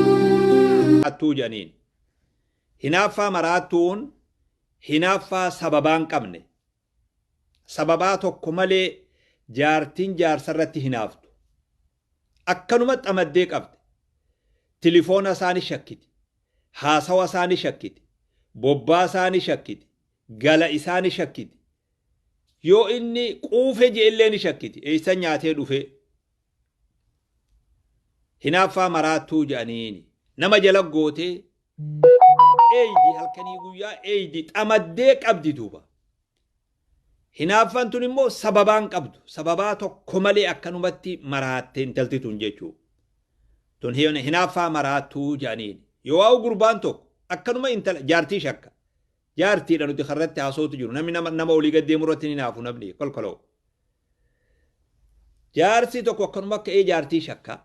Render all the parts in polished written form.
Maraattuu jedhaniin. Hinaaffaa maraattuun hinaaffaa sababaa hin qabne. Sababaa tokko malee jaartiin jaarsarratti hinaaftu. Akkanuma xamaddee qabde. Tilifoona isaa ni shakkiti. Haasawa isaa ni shakkiti. Bobbaa isaa ni shakkiti. Gala isaa ni shakkiti. Yoo inni quufe je'ellee ni shakkiti. Eessa nyaatee dhufee? Hinaaffaa maraattuu jedhaniini. Nama jala gootee eeydi halkanii guyyaa eeydi xamaddee qabdi duuba. Hinaaffaan tun immoo sababaan qabdu. Sababaa tokko malee akkanumatti maraatte intalti tun jechuu. Tun hinaaffaa maraattuu jedhaniini. Yoo waa'u gurbaan tokko akkanuma intala jaartii shakka. Jaartiidha nuti karratti haasootu jiru. Namni nama olii gad deemu irratti ni hinaafu namni kolkoloo. Jaarsi tokko akkanuma ka'ee jaartii shakka.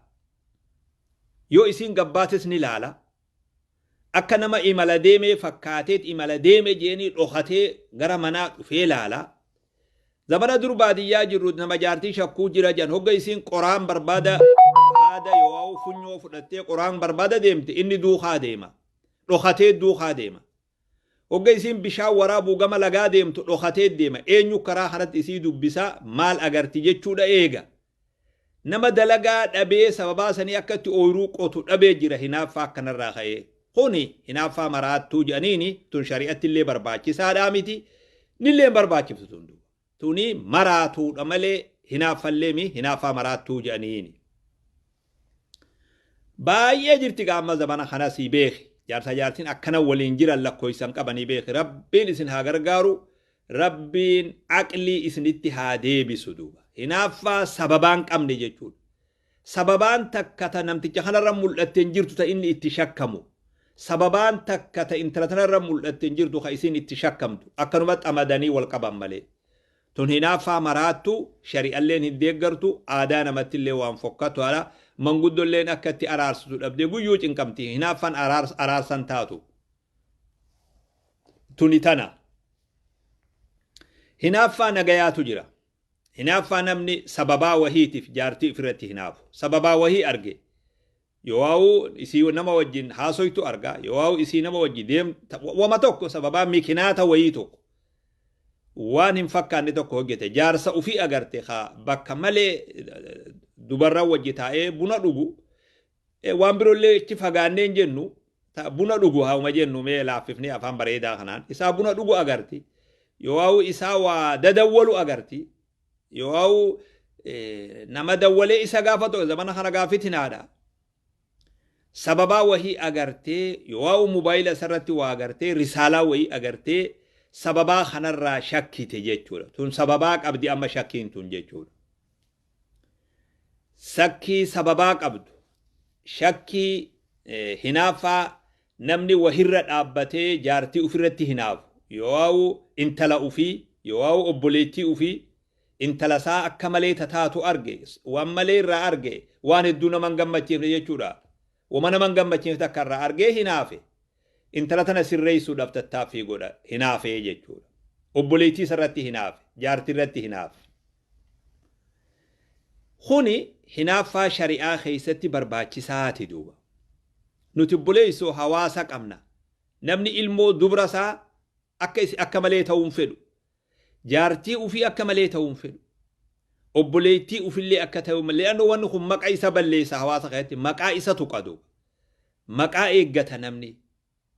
Yoo isiin gabbaates ni laala. Akka nama imala deemee fakkaateet imala deeme jeenii dhokatee gara manaa dhufee laala. Zamana dur baadiyyaa jirru nama jaartii shakkuu jira jan hogga isiin qoraan barbaada haada yoo funyoo fudhattee qoraan barbaada deemte inni duukaa deema. Dhokatee duukaa deema. Hogga isiin bishaan waraabuu gama lagaa deemtu dhokatee deema. Eenyu karaa kanatti isii dubbisa maal agarti jechuudha eega. Nama dalagaa dhabee sababaa sanii akka itti ooyruu qotu dhabee jira hinaaffaa akkanarraa ka'ee. Kuni hinaaffaa maraattuu jedhaniini tun shari'atti illee barbaachisaadhaa miti. Nillee hin barbaachiftu tun duuba. Tuni maraatuudha malee hinaaffallee mi hinaaffaa maraattuu jedhaniini. Baay'ee jirti gaa amma zamana kana sii beeki. Jaarsa jaartiin akkana waliin jiran lakkoofsan qabanii beeki. Rabbiin isin haa gargaaru. Rabbiin aqlii isinitti haa deebisu duuba. Hinaaffaa sababaan qabne jechuudha. Sababaan takka ta namticha kanarra mul'atte hin jirtu ta inni itti shakkamu. Sababaan takka ta intala tanarra mul'atte hin jirtu ka isiin itti shakkamtu. Akkanuma xamadanii wal qaban malee. Tun hinaaffaa maraattu shari'alleen hin deeggartu aadaa namattillee waan fokkatuadha. Manguddolleen akka itti araarsitu dhabdee guyyuu cinqamti. Hinaaffaan araarsan taatu. Tuni tana. Hinaaffaa nagayaatu jira. Hinaaffaa namni sababaa wahiitiif jaartii ofirratti hinaafu. Sababaa wahii arge. Yoo isii nama wajjin haasoytu arga, yoo isii nama wajjin deem wama tokko sababaa mikinaata wayii tokko waan hin fakkaanne tokko hojjete jaarsa ufii agarte ka bakka malee dubarran wajji taa'ee buna dhugu waan biroollee itti fagaannee hin jennu buna dhugu hauma jennu mee laaffifnee afaan bareedaa kanaan isaa buna dhugu agarti yoo isaa waa dadawwalu agarti yoo nama dawwalee isa gaafatu zamana kana gaafitinaadha. Sababaa wahii agartee yoo mobaayila isarratti waa agartee risaalaa wahii agartee sababaa kanarraa shakkite jechuudha. Tun sababaa qabdi amma shakkiin tun jechuudha. Shakkii sababaa qabdu shakkii hinaaffaa namni wahirra dhaabbatee jaartii ofirratti hinaafu yoo intala ofii yoo obboleettii ofii intala isaa akka malee tataatu arge waan malee irraa arge waan hedduu nama hin gammachiifne jechuudha. Wama nama hin gammachiifne takka irraa argee hinaafe intala tana sirreessuudhaaf tattaaffii godha hinaafee jechuudha. Obboleettii isarratti hinaafe jaartii irratti hinaafe. Kuni hinaaffaa shari'aa keessatti barbaachisaati duuba. Nuti obboleessoo hawaasa qabna. Namni ilmoo dubra isaa akka malee ta'uu hin fedhu. Jaartii ufii akka malee ta'uu hin fedhu. Obboleettii ufillee akka ta'u malee wanni kun maqaa isa balleessa hawaasa keessatti maqaa isa tuqa duuba. Maqaa eeggata namni.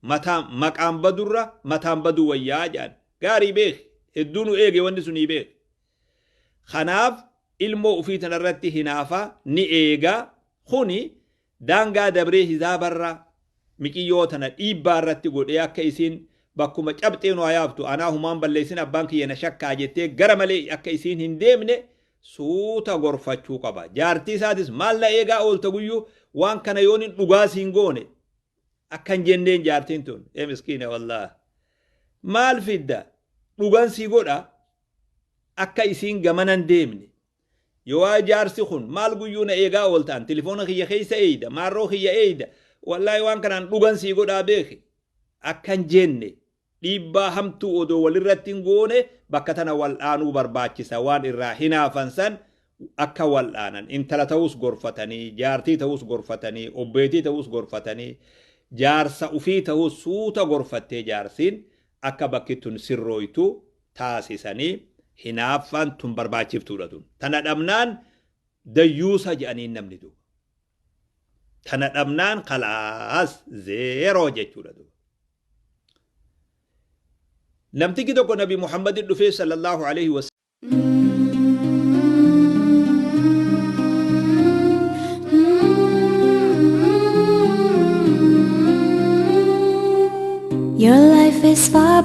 Maqaan badurra mataan baduu wayyaa jedhan. Gaarii beeki. Hedduu nu eege wanni sunii beeki. Kanaaf ilmoo ufii tanarratti hinaafa ni eega. Kuni daangaa dabree hizaabarra miqiyyoo tana dhiibbaa irratti godhee akka isiin bakkuma cabxee nu hayaaftu anaa humaan balleessin abbaan kiyya na shakkaa jettee gara malee akka isiin hin deemne suuta gorfachuu qaba. Jaartii isaatis maal na eegaa oolta guyyuu waan kana yoon hin dhugaa siin goone akkan jenneen jaartiin tun ee miskiina wallaah maal fidda dhugan sii godha akka isiin gamanan deemne. Yoo jaarsi kun maal guyyuu na eegaa ooltaan tilifoona kiyya keessa eeyda maarroo kiyya eeyda wallaahi waan kanaan dhugan sii godhaa beeki akkan jenne dhiibbaa hamtuu odoo walirratti hin goone bakka tana wal dhaanuu barbaachisa waan irraa hinaafan san Akka wal'aanan intala ta'us gorfatanii, jaartii ta'us gorfatanii, obbeetii ta'us gorfatanii, jaarsa ufii ta'us suuta gorfattee jaarsiin akka bakki tun sirrooytu taasisanii. Hinaaffaan tun barbaachiftuudha tun. Tana dhabnaan dayyuusa jedhaniin namni duuba. Tana dhabnaan khalaas zeeroo jechuudha duuba. Namtichi tokko Nabi Muhammadin dhufee sallallahu alaihi wasallam. Your life is far